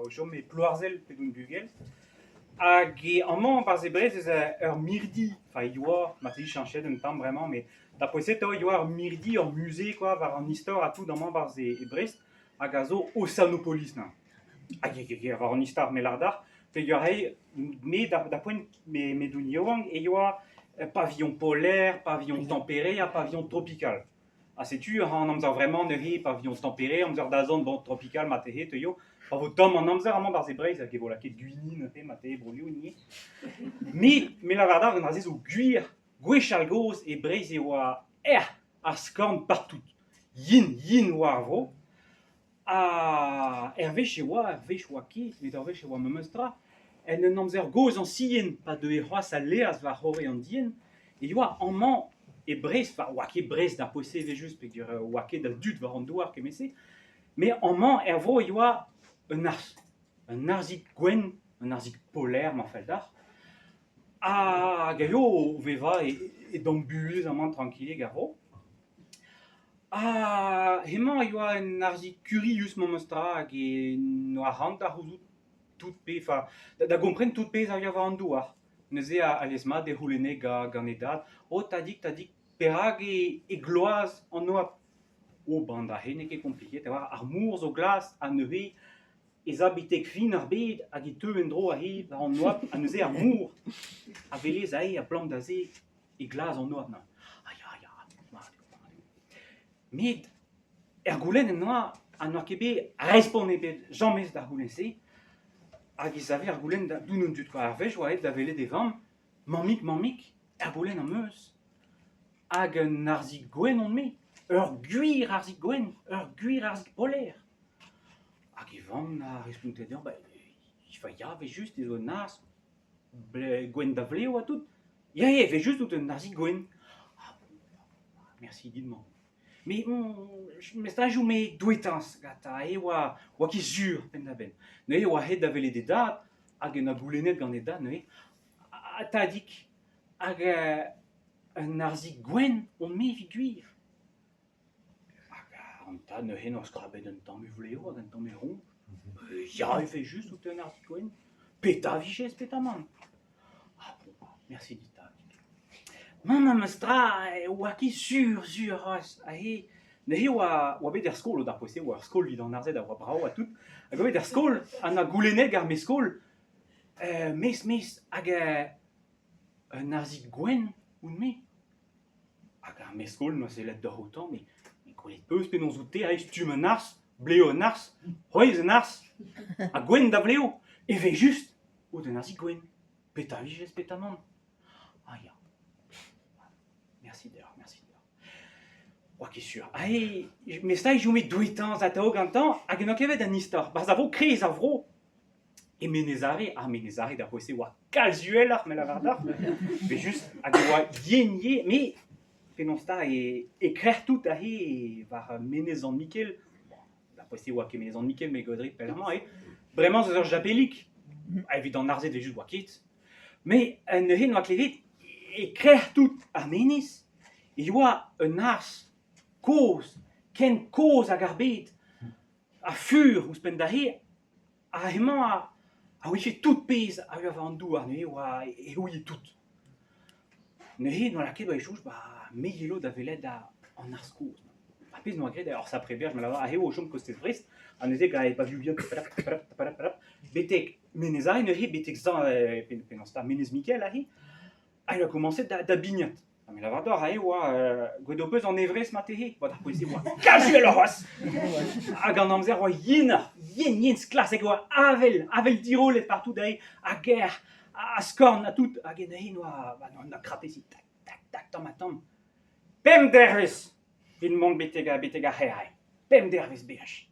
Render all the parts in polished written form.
o chom e Ploarzhel p'edon bugel. Hag amañ 'barzh e Brest ez eus ur mirdi, enfin e oa, marteze cheñchet un tamm bremañ, met da poent-se e oa ur mirdi, ur musée kwa, war an istor ha tout amañ 'barzh e Brest hag a zo Océanopolis neuze. Hag e war an istor me 'lâr deoc'h, peogwir me da poent m'edon yaouank e oa pavillon polaire, pavillon tempéré ha pavillon tropical. Ha setu an amzer vremañ neuze pavillon tempéré, amzer dazont bon tropical marteze teuio. Pa vo tomm an amzer amañ 'barzh e Breizh hag e vo lakaet gwini neuze marteze broioù ivez. Met me 'lavar deoc'h an dra-se zo gwir. Gwechall-gozh e Breizh e oa erc'h ha skorn partout. Yen, yen oa ar vro. Ha er wech e oa, er wech 'oa ket, met ur wech e oa memes tra. En un amzer gozh añsien, pa deue c'hoazh al laezh war-c'horre an dienn, e oa amañ e Brest, enfin 'oa ket Brest d'ar poent-se evel-just peogwir 'oa ket a dud war an douar kement-se, met amañ er vro e oa un arzh, un arzhig gwenn, un arzhig polaer ma fell deoc'h, hag a yo o vevañ e damm buhez amañ trankilik er vro. Ha hemañ a yoa un arzhig kurius memes tra hag e n'oa c'hoant da c'houzout tout pe enfin da gompren tout pezh a yoa war an douar. Neuze alies-mat e c'houlenne gant e dad "Oh tadig, tadig, perak e gloaz an oabl?" "Oh ben aze n'eo ket kompliket a-walc'h, ar mor zo glas ha neuze ez a betek fin ar bed hag e teu en-dro aze war an oabl ha neuze ar mor a welez aze abalamour da se e glas an oabl neuze. Ah ya, ya, mat eo, mat eo. Met er goulenn en doa ha n'oa ket bet respont ebet james d'ar goulenn-se hag e save ar goulenn da doun an dud kwa. Ar wech oa aet da welet e vamm, mammig, mammig, er goulenn am eus. Hag un arzhig gwenn on-me, ur gwir arzhig gwenn, ur gwir arzhig polaer. Hag e vamm a responte dezhañ, ba, ya, evel-just ez eo un arzh gwenn da vlev ha tout. Ya, ya, evel-just out un arzhig gwenn. Ah bon, merci dit mamm. Mais mestajoù me douetañs gantañ e oa oa ket sur penn-da-benn. Neuze e oa aet da welet e dad hag en doa goulennet gant e dad neuze ha tadig hag un arzhig gwenn on-me evit gwir. Hag an tad neuze 'noa skrabet un tamm e vlev hag un tamm e roñj. Ya evel-just out un arzhig gwenn. Petra 'vijes petamant? Ah bon, mersi dit tadig. Mamm memes tra oa ket sur sur c'hoazh. Aze neuze oa oa bet er skol d'ar poent-se oa ur skol evit an arzhed a oa brav ha tout. Hag oa bet er skol ha 'noa goulennet gant ar mestr-skol mes mes hag un arzhig gwenn on-me. Hag ar mestr-skol 'noa sellet doc'h outañ met gwelet 'peus penaos out-te aze stumm an arzh, blev an arzh, c'hwezh an arzh, ha gwenn da vlev, evel-just out un arzhig gwenn. Petra 'vijes petamant? Ah ya, mersi deoc'h, mersi deoc'h. Oa ket sur. Aze, mestr e chome douetañs atav gantañ hag en doa klevet an istor. 'Barzh ar vro, kreiz ar vro, E Menez-Are, ar Menez-Are d'ar poent-se oa kalz uheloc'h, me lavar deoc'h, met just hag e oa yen-yen, met penaos 'ta e e krec'h tout aze war Menez Sant-Mikel, bon, d'ar poent-se oa ket Menez Sant-Mikel, met Godri pell amañ eo, bremañ 'z eus ur japelig, evit an arzhed evel-just 'oa ket, met neuze 'noa klevet e krec'h tout ar menez e oa un arzh kozh, ken kozh hag ar bed, ha fur ouzhpenn da se. Ha hemañ a ouie tout pezh a oa war an douar neuze oa e ouie tout. Neuze n'oa lakaet war e soñj ba me yelo da welet an arz kozh. Ar pezh 'noa graet ur sapre berj ma lavar aze eo o chom kostez Brest ha neuze gant e bavioù bihan betek Menez Are neuze betek penaos 'ta Menez Mikael aze hag e oa komañset da bignat. Ha me lavar deoc'h aze oa gwelet ho peus an Everest marteze? Bon, d'ar poent-se oa kalz uheloc'h c'hoazh! Hag an amzer oa yenoc'h, yen-yen sklas hag e oa avel, avel dirollet partout aze, hag erc'h, ha skorn ha tout. Hag neuze noa, ba, noa krapet tak, tak, tak, tamm-ha-tamm. Pemp dervezh evit mont betek, betek ar c'hêr aze. Pemp dervezh beaj.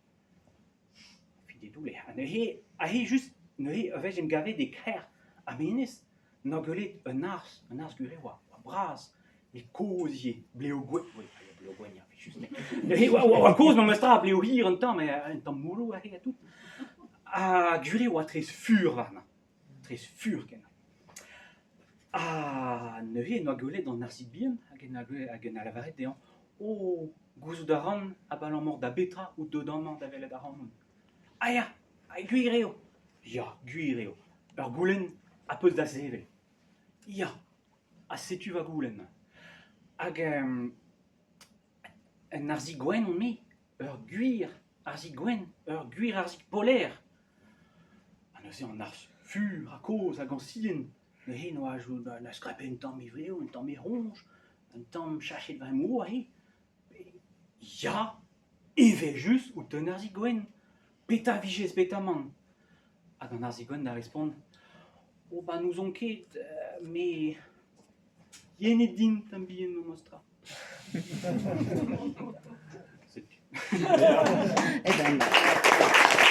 Fidedoulle. Ha neuze, aze just, neuze ur wech em gavet e krec'h ar menez, 'noa gwelet un arzh, un arzh gure oa, oa bras, met kozh ivez, blev gwenn, oui, blev gwenn ya, just met neuze oa, oa kozh memes tra, blev hir un tamm, un tamm moulloù aze ha tout. Ha gure oa tres fur warnañ, tres fur kenañ. Ha neuze 'noa gwelet an arzhig bihan hag en hag en a lavaret dezhañ, oh, gouzout a ran abalamour da betra out deuet amañ da welet ac'hanon. Ah ya! Ha gwir eo? Ya, gwir eo. Ur goulenn az peus da sevel. Ya, ha setu va goulenn. Hag un arzhig gwenn on-me, ur gwir arzhig gwenn, ur gwir arzhig polaer. Ha neuze an arzh fur ha kozh hag añsien, neuze 'noa na skrapet un tamm e vlev, un tamm e roñj, un tamm chachet war e mor aze. Ya, evel-just out un arzhig gwenn. Petra 'vijes bet amañ? Hag an arzhig gwenn da respont Oh ba n'ouzon ket, me yen eo din tamm bihan memes tra. Setu. Eh ben.